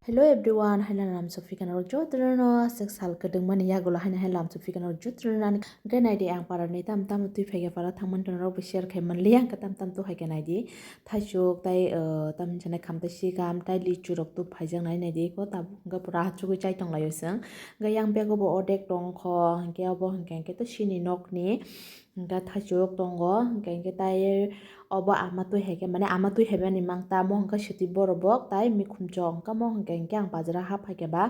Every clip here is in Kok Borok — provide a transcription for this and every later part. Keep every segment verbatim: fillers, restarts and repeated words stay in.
Hello everyone, haino lam sophi kana rok jotono no aswk sal kwdwng mani yagulo haino hai lam sophi kana rok jotono nani hwnkhe naidi ang para ni tam tam twi phaikha para thangmani tono rok bo share khai manliya hwnkhe tam tam tu haikhe naidi thaisuk tai, uh, tam hinwi sanai khamtai sikam tai lichu rok tu phaijak nai naidi ko tabuk hwnkhe pura hachugwi chai tonglaio chwng hwnkhe yang bego bo odek tongkho hwnkhe obo hwnkhe hwnkhe to chini nokni. Hwnkhe thaichuk tongo, hwnkhe, hwnkhe tai obo ama twi hai khe, mane ama twi hai mani mang tamo hwnkhe swtwi borok bo tai mikhum chok hwnkhe mo hwnkhe, hwnkhe ang bazar o hap hai khe ba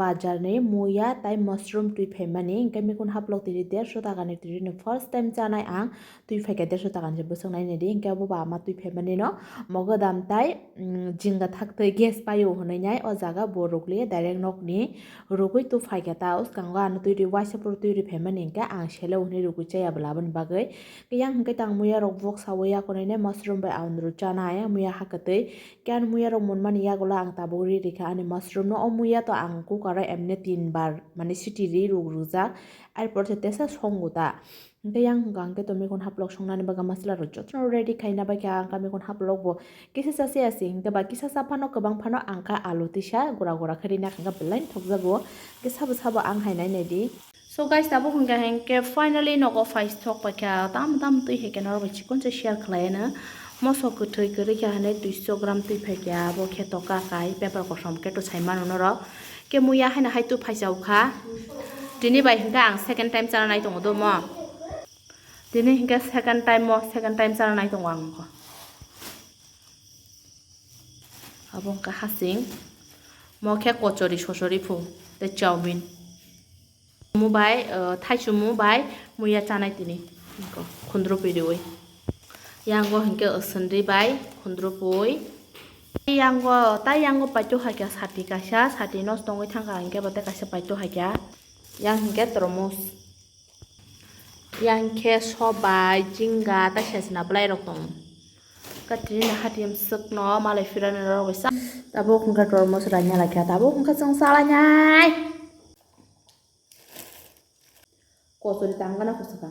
bazar ni muya tai mushroom twi phai mani, hwnkhe mikun haplok twi dersho taka ni twi ni first time chanai ang twi phai khe dersho taka ni se bwswk nai nai di, hwnkhe obo ba ama twi phai mani no mogodam tai, mm, jinga thak twi gas paio hwnwi nai o jaga bo rwkli direct nok ni. Rugui tu phaikha ta, uskango ano twi ri, waisa phuru twi ri phaimani hwnkhe ang sele hwnwi rugui chaya bwla aboni bagwi. Yang hwnkhe tang muya rok bok sawi yakunui nai mushroom bai aundru chana ya muya ha kwtwi. Khe ani muya rok munmani yagulo ang tabuk ri rikha ani mushroom no. O muya to ang cooker o emne tin bar mane siti ri ruk rwjak. Arpor se tesa songo ta. Hwnkhe yang hwnkha hwnkhe to mikun haplok songnani bagwi masala rok jotono ready khaina bai kha, ang kha mikun haplok bo kisa cha se ya se hwnkhe ba kisa cha phano kwbang phano ang kha alu tisa gura gura khe rina hwnkha belai thokjago. Hwnkhe sabo sabo ang hai nai nai di. So guys, tabuk hwnkha hwnkhe finally nogo phai thok pai kha, tam tam twi hai khe norok bai chikon se share khlai ano. Moso kwthwi kwrwi kha hwnwi duiso gram twi phai kha, abo khe to ka kai paper kosom khe to sai mano norok. Khe muya haino hai tu phaisa ukha. Tini bai hwnkhe ang second time chana nai tongo do mo. Tini hwnkhe second time mo, second time chana nai tongo ang kho. Abo hwnkhe hasing. Mo khe kochori sochori phu tei chowmin. Mu bai, uh, thaichung mu bai muya chanai tini. Khundru piriwi. Yango hwnkhe, uh, swnri bai khundru pui. Yango, tai yango paito hakya sati kaisa, sati nos tongwi thangkha hwnkhe bo tei kaisa paito hakya. Yang hwnkhe tormos. Yang khe sobai, jinga, tai sesna bwlai rok tongo. Katini na hatiyam swkno malai phirani rok bai sa. Tabuk hwnkhe tormos raina laikha, tabuk hwnkhe chwng salainai. Kochori tangana kosaka.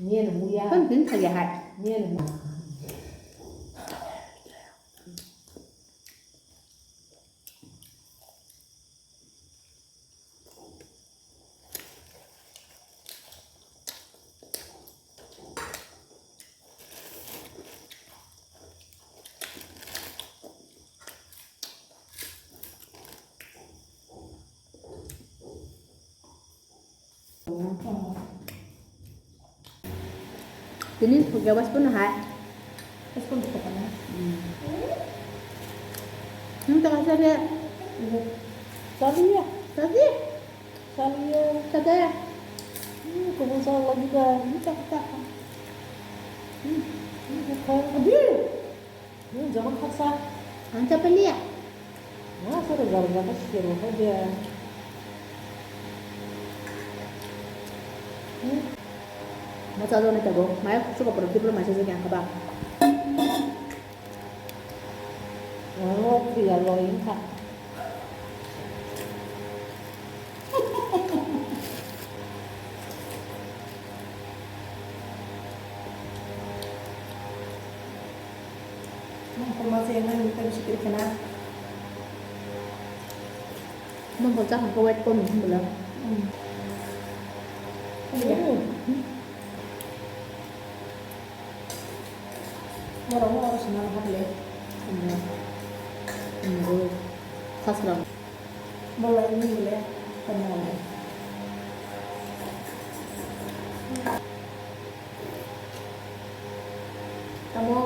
Niya na muya. Kan din thagi hai. Niya na muya. Tini thokya bas pun hai. Bas pun thokya na. Hmm. Hmm, tak ada dia. Tadi ya. Tadi. Tadi ya. Tadi. Hmm, kau pun salah lagi dah. Ini tak tak. Hmm, ini bukan. Aduh. Hmm, jangan paksa. Ang chapeliya. Nah, sudah jalan-jalan sih, rumah dia. Hmm. Masa tu ni tago, maya suka pergi belum masa sih yang kebang. Oh, dia loin kak. Nang pernah saya nang kita bisa kiri kena. Nang bocah aku wet pun belum. Hmm. Iya. Hmm. Borok no oro swnam hable. Swnam. Nungwi. Khasrang. Bolai ni bole. Tamo. Tamo.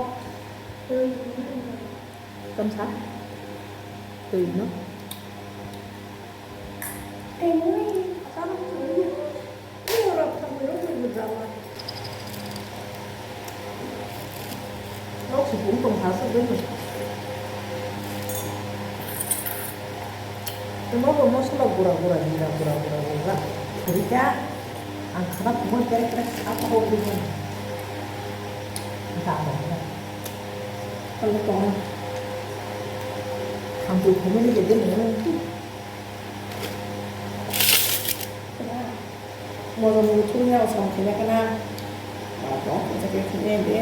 Twi. Kamsa. Twi no. Twi. Tamo twi. Rok supung tong kha se bini. Temo bo mosola gura gura, jira gura gura gura. Rika ang khana kumon kere kere apa ho bini. Ata apa. Kalau tong. Hampir kumon ni gede ni. Mono muchungya osong khina kana. Ba to, kisa kisa khina de.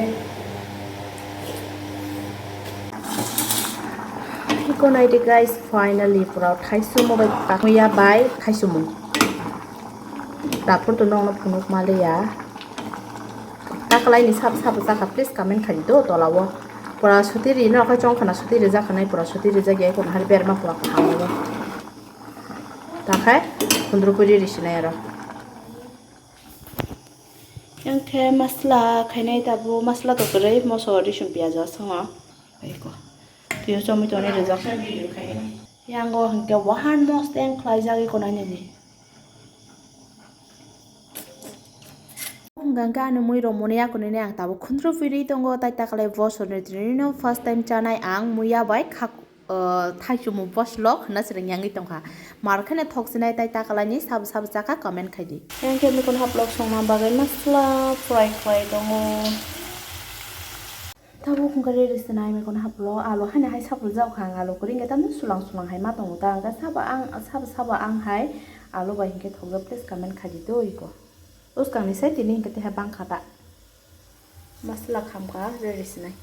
Naidi guys, finally pura thaichumung bai pakya bai thaichumung. Daphur to nongno phunuk maliya. Taklai ni sab sab chakha, please comment khai di do tola o. Pura suti ri no khai chong khana, suti ri jakha nai, pura suti ri jagya, kono hari berma pura kaham o. Takhai khundru puri ri sinai aro. Yang khe masla khainai, tabuk masla to kwrwi, moso, risum, piyaj, aswk no. Eko. Twiyo chomwi tongni rijak. Yang o hwnkhe wahan mosteng khlaijak, eko nainani. Hwnkhe ani mui rok moni yakunini ang tabuk khundru piri tongo, tai taklai bosorni tini no first time chanai ang muya bai khak. O, thaichumung boslok hwnna swrwng yangwi tongkha. Mar kheno thoksinai tai takalaini sabo sabo chakha comment khai di. Yang khe mikon haplok songna bagwi masla fry khlai tongo. Tabuk hwnkhe ready se nai mikon haplok, alu haino hai sapul jak kha ang, alu kwrwi hwnkhe tamni sulang sulang hai ma tongo ta, hwnkhe sabo ang, sabo sabo ang hai alu bai hwnkhe thokjak, please comment khai di to iko. Bwskangni sai tini hwnkhe tei hai bangkha ta. Masala khamkha ready sinai.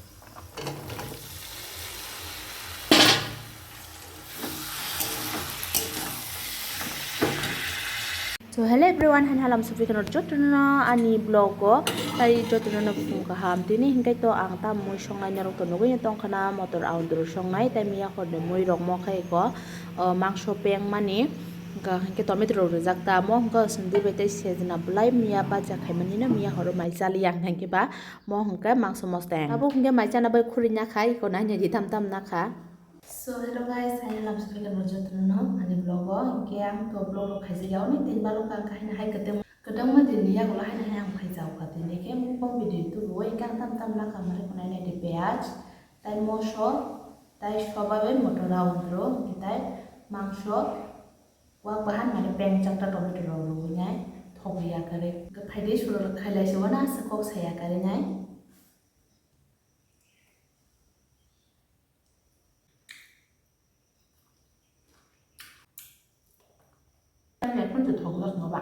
So hello everyone, han halam supi kheno jotono ani vlog o tai jotono no phung kaham. Tini hinkai to ang ta mui songnai norok to nugui tongkhana, motor aundro songnai tai miya horni mui rok mo khai ko, o, mangso peng mani. Hwnkha hwnkhe tomato rok rijak ta, mo hwnkha sindi bai tei sejna belai miya baja khaimani no miya horo mai chali yang hwnkhe ba mo hwnkhe mangso mosteng. Abo hwnkhe mai chana bai khuri nya khai, iko nanya di tam tam na kha. So hello guys, hai lam suri kan jotono no ani vlog o, hwnkhe ang to vlog rok khaijak ya, oni tin balo kang kahina hai kwtang kwtang ma din ni yagulo haina hai ang phaijak kha, tini khe mukbang video tubu o, hwnkhe ang tam tam na kha mari khwnai nai di piyaj, tai moso, tai soba bai motor aundro, hwnkhe tai mangso. Wak bahan mane peng chakta tomato rok rwgwi nai thok ya kwrwi. Hwnkhe phaidi suro khailai se uanasa kok saya kwrwi nai. Ani phone to thok jak no ba.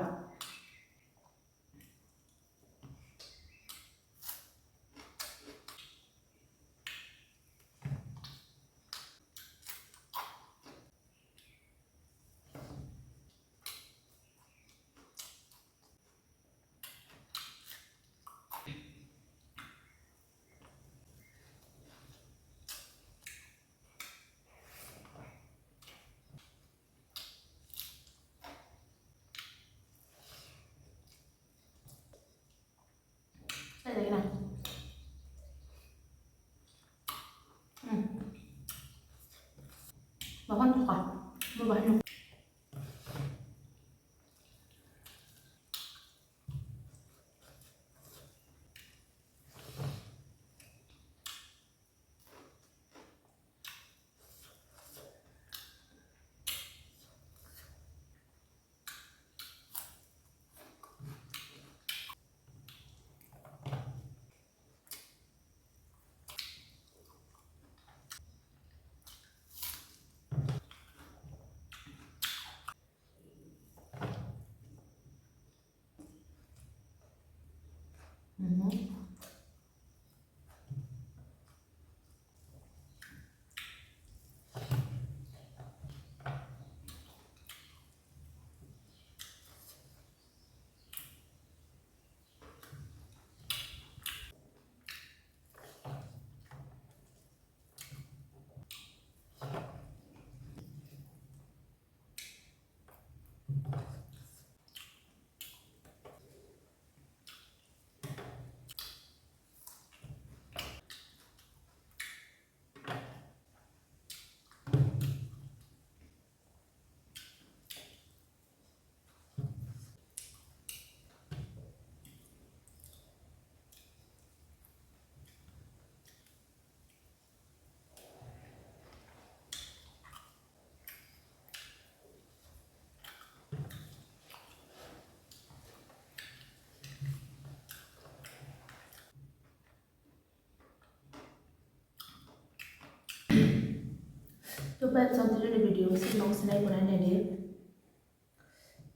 To guys, ang tini ni video si nong sinai kunai nai di.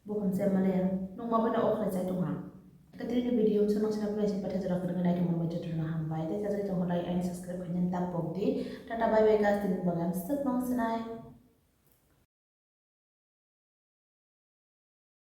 Bo hamse male ya. Nong ma bana off lai chai tong ha. Ka tini ni video si nong sinai kunai si patha jora kunai nai tong ma joto na ham bai. Tei sajai tong lai aini subscribe khaina tap bok di. Tata bye bye guys, tini bagwi ang swk mang sinai.